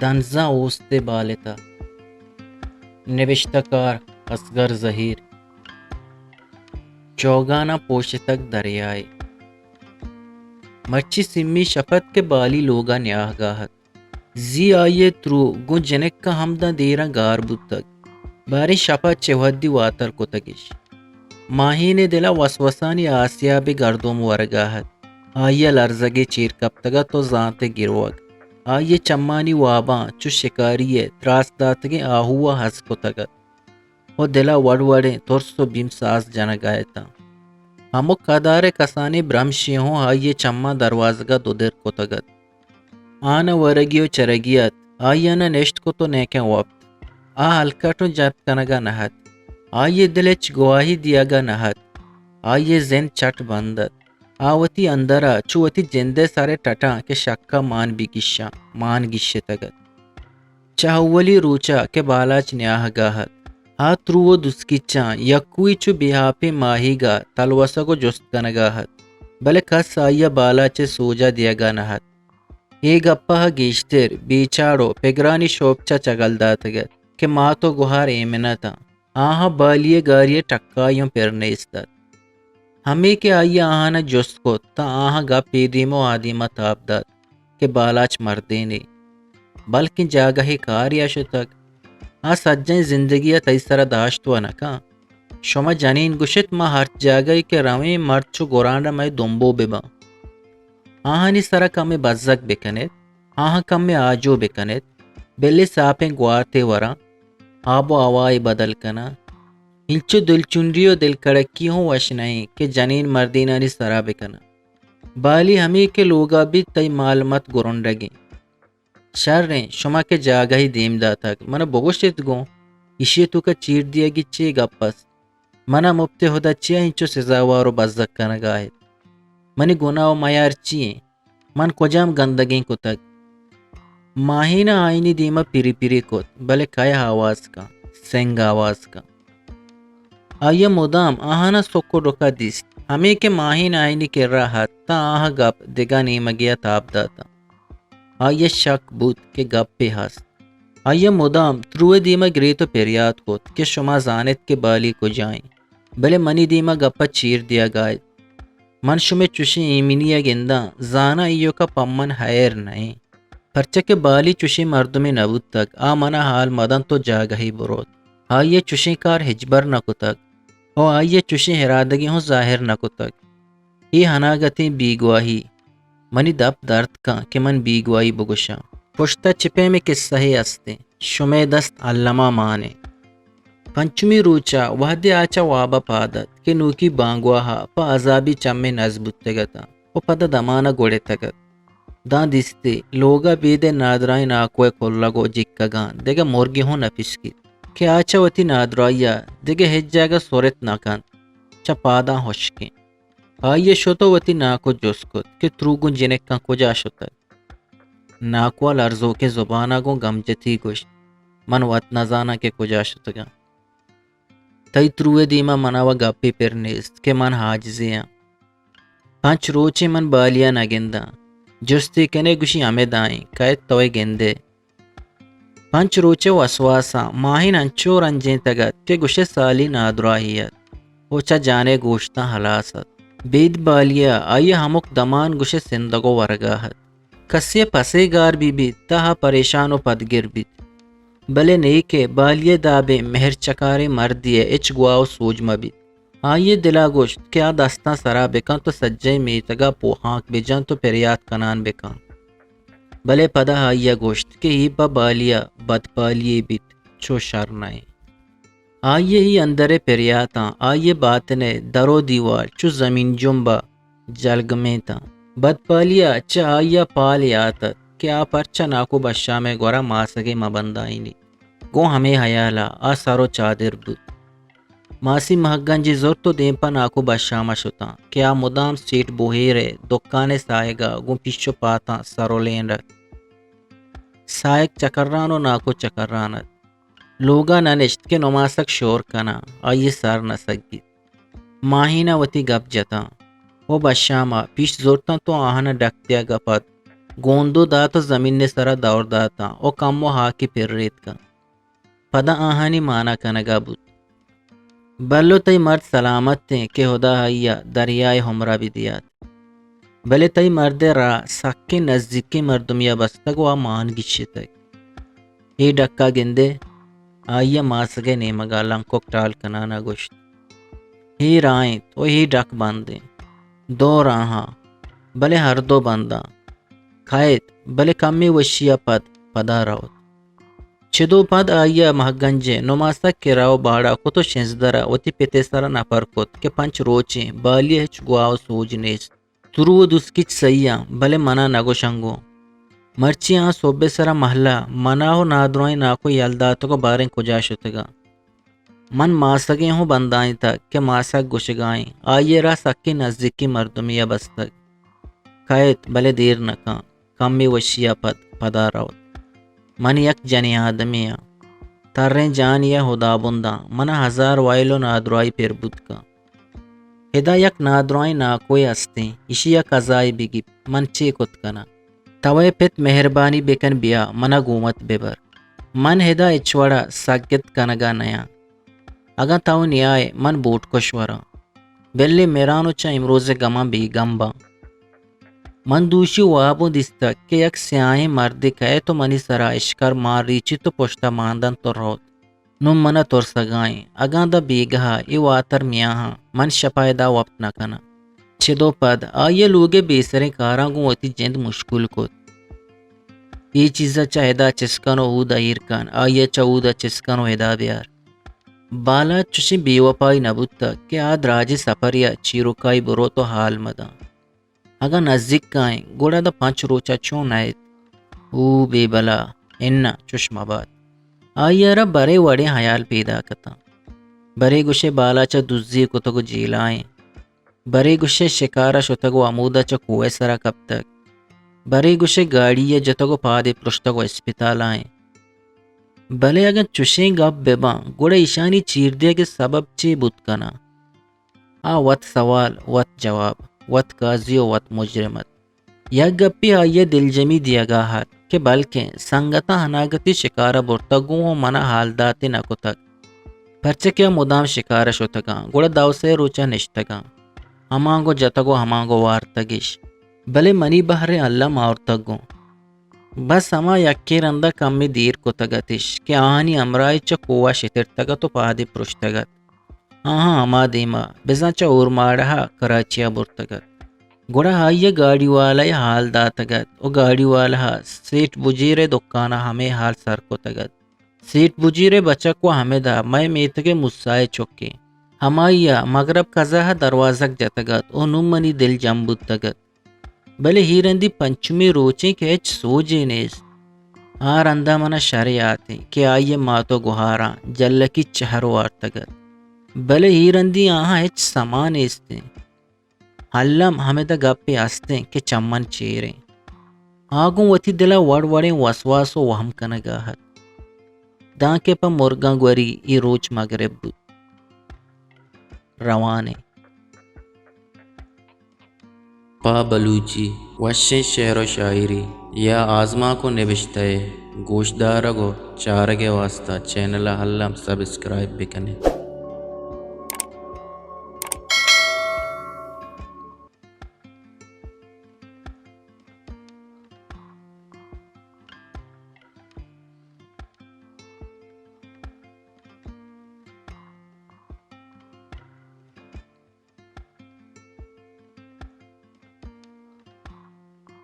دنزاں اوست ءَ بالتہ۔ نبشتہ کار: اصغر زہیر۔ چوگاناں پوشتگ دریائے۔ مرچی سمی شپ ات کہ بالی لوگ ءَ نیاہگ ءَ ات۔ زی آئی ءِ ترو گوں جنک ءَ ہم داں دیراں گار بوتگ۔ باریں شپ ءَ چہ وھدی واتر کتگ اش۔ ماہین ءِ دل ءَ وسوسانی آسیابے گردوم ورگ ءَ ات۔ آئی ءَ لرزگے چیر کپتگ ات ءُ زانت ءِ گروگ، آئی ءِ چمانی واباں چو شکاری ءِ تراس داتگیں آہو ءَ ہز کتگ ات ءُ دل ءَ وڑ وڑیں ترس ءُ بیم ساز جنگ ءَ اتاں۔ ہمک ادار ءِ کسانیں برمشے ہوں آئی ءِ چماں دروازگ ءَ دودر کتگ ات۔ آ نہ ورگی ءُ چرگی ات، آئی ءَ نہ نشت کت ءُ نیکہ وپت۔ آ ہلکٹ ءُ جت کنگ ءَ نہ ات۔ آئی ءِ دل ہچ گواہی دیگ ءَ نہ ات۔ آئی ءِ زند چٹ بند ات۔ آ وتی اندر ءَ چو وتی جند ءِ سر ءِ ٹٹاں کہ شک ءَ مان بہ گیشاں، مان گیشتگ ات۔ چہ اولی روچ ءَ کہ بالاچ نیاہگ ءَ ات، آ ترو ءُ دسکیچاں یکوئی چو بے آپیں ماہیگ ءَ تلوسگ ءُ جست کنگ ءَ ات، بلے کس آئی ءَ بالاچ ءِ سوج ءَ دیگ ءَ نہ ات۔ اے گپ ءَ گیشتر بیچاڑ ءُ پگرانی شوپچ ءَ چگل داتگ ات کہ مات ءُ گہار ایمن اتاں۔ آہاں بالی ءِ گاری ءِ ٹکائی اوں پر نیست ات۔ ہمے کہ آئی ءَ آہاں جست کت، تاں آہاں گپ اے دیم ءُ آ دیم ءَ تاب دات کہ بالاچ مردینے، بلکیں جاگہے کارے ءَ شتگ۔ آ سجہیں زندگی ءَ تئی سر ءَ داشت ءُ نہ کن۔ شما جنین گوشت، ما ہرچ جاگہے کہ رویں، مرد چو گرانڈ ءَ مئے دمبو بہ باں۔ آہانی سر ءَ کمے بزگ بہ کن ات، آہاں کمے آجو بہ کن ات، بلے ساپیں گواتے وراں، آب ءُ ہوائے بدل کناں۔ انچو دلچنڈی ءُ دلکڑکی ہوں وش نہ ایں کہ جنین مردینانی سر ءَ بہ کناں۔ بالی ہمے کہ لوگ ءَ بیت، تئی مال مت گرنڈگیں۔ شریں، شما کہ جاگہے دیم داتگ، من ءَ بگوش ات گوں، ایشی ءِ توک ءَ چیر دیگی چے گپ است؟ من ءَ مپت ءِ ہدا چیا انچو سزاوار ءُ بزگ کنگ ءَ ات؟ منی گناہ ءُ میار چی ایں؟ من کجام گندگیں کتگ؟ ماہین ءَ آئینی دیم ءَ پری پری کت، بلے کئے آواز کن؟ سنگ آواز کن۔ آئی ءَ مدام آہان ءَ سک ءُ ڈک ءَ دیست۔ ہمے کہ ماہین آئینی کرا ات، تاں آہاں گپ دگہ نیمگے ءَ تاب داتاں۔ آئی ءَ شک بوت کہ گپے ہست۔ آئی ءَ مدام ترو ءِ دیم ءَ گریت ءُ پریات کت کہ شما زان ات کہ بالی کجا ایں، بلے منی دیم ءَ گپ ءَ چیر دیگ ءَ ات۔ من شمئے چشیں ایمنی ءَ گنداں، زاناں ایوک ءَ پہ من ہیر نہ ایں۔ پرچا کہ بالی چشیں مردمے نہ بوتگ، آ من ءَ ہال مہ دنت ءُ جاگہے بروت۔ آئی ءَ چشیں کار ہچبر نہ کتگ ءُ آئی ءَ چشیں ارادگے ہوں ظاہر نہ کتگ۔ اے اناگتیں بیگواہی، منی دپ درد کن کہ من بیگواہی بگوشاں۔ پشت ءَ چہ پیمیں کسہے است ایں، شمئے دست الما مان ایں۔ پنچمی روچ ءَ وہدے آ چہ واب ءَ پاد ات کہ نوکی بانگواہ ءَ پہ عذابی چمے نز بوتگ اتاں ءُ پدا دمان ءَ گڑتگ ات۔ داں دیستی لوگ ءَ بید ءِ نادراہیں ناکو ءِ کلگ ءُ جکگاں دگہ مرگے ہوں نہ پسکیت کہ آ چہ وتی نادراہی ءَ دگہ ہچ جاگہ سرت نہ کنت، چہ پاداں ہشکیں۔ آئی ءَ شت ءُ وتی ناکو جست کت کہ ترو گوں جنکاں کجا شتگ؟ ناکو ءَ لرزوکیں زبان ءَ گوں گمجتی گوشت، من وت نزاناں کہ کجا شتگاں۔ تئی ترو ءِ دیم ءَ من ءَ و گپے پر نیست کہ من عاجزے آں۔ پنچ روچے من بالی ءَ نہ گنداں۔ جستے کن ئے گوشی ہمدا ایں، کئیت تو ئے گند ئے۔ پنچ روچ ءِ وسواساں ماہین انچو رنجینتگ ات کہ گوش ئے سالی نادراہی ات ءُ چہ جان ءِ گوشتاں ہلاس ات۔ بید بالی ءَ آئی ءِ ہمک دمان گوش ئے سندگ ءُ ورگ ءَ ات۔ کسے ءِ پسے گار بہ بیت، تہ ءَ پریشان ءُ پدگر بیت۔ بلے نیکہ بالی ءِ دابیں مہر چکاریں مردے ءِ ہچ گواہ ءُ سوج مہ بیت۔ آئی ءِ دل ءَ گوشت کہ آ دستاں سرا بہ کنت ءُ سجہیں میتگ ءَ پوہانک بہ جنت ءُ پریات کنان بہ کنت۔ بلے پدا آئی ءَ گوشت کہ اے پہ بالی ءَ بدپالی یے بیت، چو شر نہ ایں۔ آئی ءِ اے اندر ءِ پریاتاں آئی ءِ باتن ءِ در ءُ دیوال چو زمین جمب ءَ جلگمینتاں۔ بدپالی ءَ چہ آئی ءَ پال یات ات کہ آ پرچا ناکو بشام ءِ گورا ماسگے مہ بندائینیت۔ گوں ہمے ہیال ءَ آ سر ءُ چادر بوت۔ ماسی مہگنجی زرت ءُ دیم پہ ناکو بشام ءَ شتاں کہ آ مدام سیٹ بوہیر ءِ دکان ءِ ساہگ ءَ گوں پیش ءُ پاتاں سر ءُ لینڈ ات۔ ساہگ چکران ءُ ناکو چکران ات۔ لوگ ءَ نہ نشت کہ نماسگ شور کناں، آئی ءِ سر نہ سگیت۔ ماہین ءَ وتی گپ جتاں ءُ بشام ءَ پیش زرتنت ءُ آہان ءَ ڈک دیگ ءَ پد گوندو دات و زمین ءِ سرا دور داتاں و کمو ہاکی پریتکاں۔ پدا آہانی مانا کنگا بوت۔ بلو تئی مرد سلامت انت کہ ہدا آئیا دریائے ہمرا بدیات۔ بلے تئی مردے را سکیں نزیکیں مردمیا بستگ و آ مان گیشتگ۔ اے ڈکا گندے، آئیا ماسگے نیمگا لنکک ٹال کنانا گوشت۔ اے راہ انت و اے ڈک بند انت۔ دو راہاں، بلے ہر دو بنداں۔ کئیت، بلے کمے وشیا پد، پدا روت۔ چدو پد آئیا مہگنجیں نماسگ کرا و باڑا کت و شنزدرا وتی پتے سرا نپر کت کہ پنچ روچیں، بالی ہچ گواہ و سوج نیست۔ ترو و دسکچ سہی آں، بلے منا نگوشاں گوں۔ مرچی آں سہب ءِ سرا مہلا منا و نادراہیں ناکو یل داتگ و باریں کجا شتگاں۔ من ماسگے ہوں بندائینتگ کہ ماسگ گوشگائیں، آئی ءِ را سکیں نزیکیں مردمے ءَ بستگ۔ کئیت، بلے دیر نکاں، کمے وشی ءَ پد پدا روت۔ من یک جنیں آدمے آں۔ تریں جانے ءَ ہدابنداں، من ءَ ہزار ویل و نادراہی پر بوت کن۔ ہدا یک نادراہیں ناکوے استیں، ایشی ءَ کزائے بگیپت، من چے کت کناں؟ توئے پت مہربانی بکن بیا، من ءَ گوں وت ببر۔ من ہدا ہچ وڑا سگت کنگا نیاں۔ اگاں تو نیائے، من بوٹکش وراں۔ بلے مران و چہ امروز ءِ گماں بے گم باں۔ من دوشی وابوں دیستگ کہ یک سیاہیں مردے کئیت و منی سرا اشکر مان ریچیت و پشتا مان دنت و روت۔ نوں من ءَ ترسگائیں، اگاں داں بیگہا اے واتر میاہاں، من شپا ادا وپت نہ کناں۔ چدو پد آئی ءَ لوگ ءِ بے سریں کاراں گوں وتی جند مشکول کت۔ اے چیز ءَ چہ ادا چست کن و اودا ایر کن، آئی ءَ چہ اودا چست کن و ادا بیار۔ بالاچ چشیں بے وپائی نہ بوتگ کہ آ دراجیں سپرے ءَ چیروکائی بروت و حال مداں۔ اگاں نزیک کائیں، گڑا داں پنچ روچا چون نئیت؟ او بے بلا، اناں، چش مبات۔ آئی ءَ را برے وڑیں ہیال پیداک اتاں۔ برے گوشے بالاچ ءَ دزی کتگ و جیلائیں۔ برے گوشے شکارا شتگ و ہمودا چہ کوہ ءِ سرا کپتگ۔ برے گوشے گاڑی ءَ جتگ و پادے پرشتگ و اسپتالائیں۔ بلے اگاں چشیں گپ بباں، گڑا ایشانی چیر دیگ ءِ سبب چے بوت کناں؟ آ وت سوال، وت جواب، وت قاضی و وت مجرم ات۔ یک گپے آئی ءَ دلجمی دیگا ات کہ بلکیں سنگتاں اناگتی شکار ءَ برتگ گوں و من ءَ حال داتے نہ کتگ، پرچا کہ آ مدام شکار ءَ شتگاں، گڑا دو سئے روچ ءَ نشتگاں، ہمانگو جتگ و ہمانگو وارتگش، بلے منی بہر ءَ الم آورتگ گوں۔ بس ہما یکیں رندا کمے دیر کتگ اتش کہ آہانی ہمراہی چہ کوہ ءَ شترتگ ات و پادے پرشتگ ات۔ آہاں ہما دیما بزاں چہ اورماڑہ ءَ کراچی ءَ برتگ ات۔ گڑا آئی ءَ گاڑی والا ءَ حال داتگ ات و گاڑی والا ءَ سیٹھ بجیر ءِ دکان ءَ ہمے حال سر کتگ ات۔ سیٹھ بجیر ءِ بچک و ہمدا مئے میتگ ءِ موسی ءِ چکے۔ ہمائی ءَ مگرب قضا ءَ دروازگ جتگ ات و نوں منی دل جم بوتگ ات۔ بلے اے رندی پنچمی روچیں کہ ہچ سوجے نیست۔ آ رندا من ءَ شر یات انت کہ آئی ءِ مات و گہاراں جلکی چہر وارتگ ات۔ بلے اے رندی آہاں ہچ سما نیست انت۔ الم ہمدا گپے است انت کہ چہ من چیر انت۔ آ گوں وتی دل ءَ وڑ وڑیں وسواس و وہم کنگا ات۔ دانکہ پہ مرگاں گوری اے روچ مگرب بوت۔ روان انت۔ پہ بلوچی وشیں شعر و شاعری یا آزمانک و نبشتہ ءِ گوشدارگ و چارگ ءِ واستہ چینل ءَ الم سبسکرائب بکن ات۔